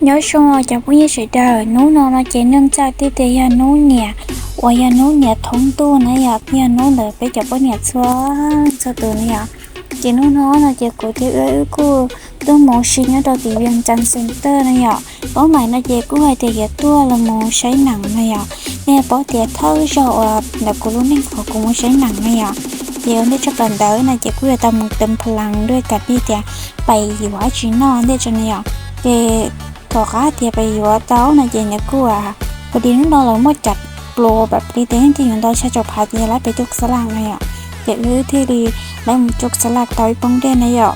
Nyob zoo cov phooj ywg sawv daws, hnub no no ces neej tsa tiag tias yog hnub niam uas yog hnub niam thoob ntuj na yom, yog hnub ntawm peb cov poj niam txhua txhua tus na yom. Ces hnub no no ces kuv thiab wb wb kuj tuaj mus ua si nyob rau tim Vias Cas Xees Tawj na yom. Paub mas no ces kuj hais tias yuav tuaj los mus saib nees na yom. Nej paub tias thawj zaug uas ntawm kuv lub neej qhov kuv mus saib nees na yom, ces ua ntej tshaj plaws ntawd no ces kuj yuav tau mus teev pha las dua kam li tias pais yuav dab tsi noj ntej tso na yom. Ces tom qab tias pais yuav tau no ces nws kuj, ua li hnub no lawv muaj cov pluas pam plis tias yeej thiaj yuav ntau tshaj rau phav ces lawv pais cuab xa laj na yom. Ces wb thiaj li lawv mus cuab xa laj tau ib poob dej na yom.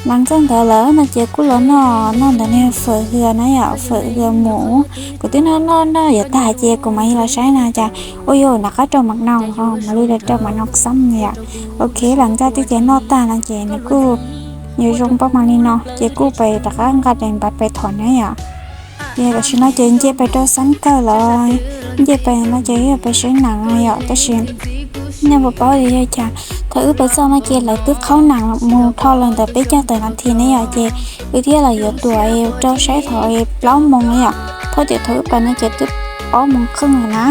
Mas txog ntawd lawm no ces kuj los noj noj ntawm niag fawm hwm na yom, fawm hwm mus. Kuv twb noj noj noj yuav tag ces kuv mam li los saib na cas ua yuav nram qab rau mam no, mam li los rau mam no xab na yom. Ok, las ncaj tiag tias noj tag no ces nws kuj yuav zoo pab mas li no ces kuj pais rov qab nqa daim npav pais thom na yom. Ces tam sim no ces nce pais rau xab kawg lawm, nce pais no ces yog pais saib nees no yom, tab sis nej puas paub tias yog cas thaum wb pais txog no ces lawv twb qhaub nees mus dhau los ntawm peb caug tawm nas this ne yom, ces wb thiaj los yuav tuam rau saib thaum plaub moos na yom. Thaum tias thaum wb pais no ces twb ob moos kheej lawm na,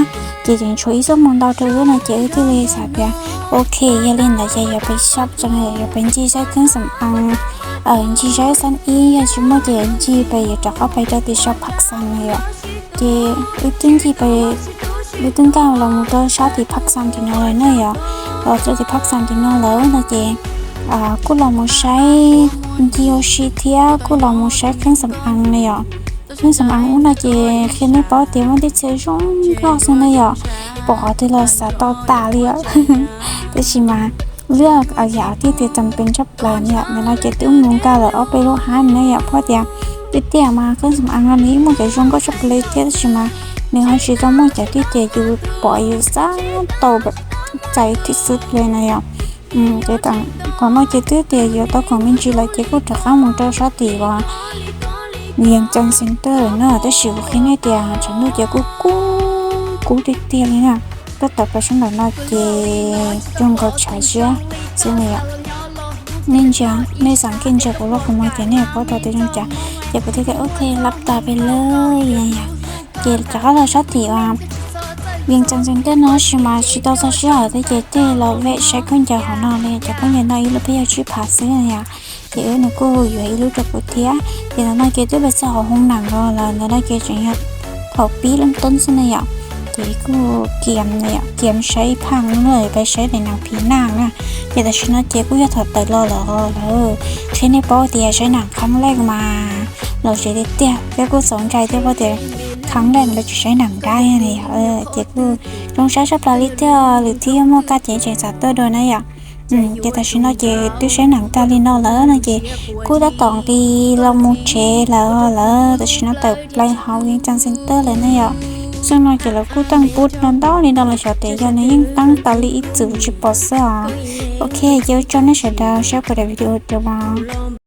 ces tseem tshuav ib xuab moos ntau rau wb no ces wb thiaj li xav tias ok, yog li ntawd ces yuav pais shop tso, yuav pais ncig saib kheeb xam aas, ncig saib xab ib, yog tsis muaj ces ncig pais yuav rov qab pais rau tim sab Phaj Xas na yom. Ces wb twb ncig pais, wb twb nkag los mus rau sab tim Phaj Xas tim no lawm na yom. Los rau tim Phaj Xas tim no lawm no ces kuj los mus saib ncig ua si thiab kuj los mus saib kheeb xam aas na yom. Kheeb xam aas ub no ces qhia nej paub tias muaj tej txhia zoo nkauj xwb na yom, pom qhov twg los xav tau tas li os. Tab sis mas lub yam tiag tias txom pes tshaj plaws na yom, ntawm no ces twb mus nkag lawm ob peb lub hab na yom, paub tias tiag tiag mas kheeb xam aas no nws yeej muaj cov zoo nkauj tshaj plaws li thiab, tab sis mas nws ho tsis tau muaj cov tiag tias yus pom yus xav tau txais thib xwb li na yom. Ces qhov no ces twb tias yuav tau khoom me ntsis lawm ces kuj rov qab mus rau sab tim uas Vias Cas Xees Tawj lawm na, tab sis kuv qhia nej tias tshav ntuj ces kuj kub kub tiag tiag li na. Tab tom pais sab nraum no ces zoo nkaus tshav siab xwb na yom. Nej ntsia, nej xam kev ntsia kuv lub qhov muag ces nej yuav paub tau tias zoo cas. Ces kuv thiaj tias ok, lab tas peb lawm yom. Ces rov qab los sab tim uas Vias Cas Xees Tawj no tab sis mas tsis tau txog sij hawm thiab ces thiaj los vem saib khaub ncaws hauv no li, cov khaub ncaws no ib lub peb caug tsib phav xwb na yom. Ces wb nws kuj yuav ib lub rau kuv thiab. Ces ntawm no ces twb pais txog hauv hoob nees los lawm, ntawm no ces tseem yog thaum pib lub toob xwb na yom. Ces kuj kiam, kiam saib ib phaj no pais saib daim nees phim naj na. Ces tam sim no ces kuj yog thaum tawm los lawm lawm. Qhia nej paub tias saib nees qhab leej mas los ze tiag tiag thiab kuj txaus ntshai thiab paub tias qhab leej lawv tsis saib nees dab li yom. Ces kuj zoo saib tshaj plaws li thiab, lwm thaum yog muaj kaj ces tseem xav tuaj dua na yom. Ces tam sim no ces twb saib nees tag li no lawm no ces kuj tab tom nqis los mus tsev lawm lawm, tam sim no tawm plaws hauv Vias Cas Xees Tawj lawm na yom. Xyoo no ces lawv kuj teej pub no ntau li no los xyov tias yog nws yeej teeb tas li ib txwm tsis pom xwb os. Ok, ces ua tsaug nej sawv daws saib kuv daim video rau mas.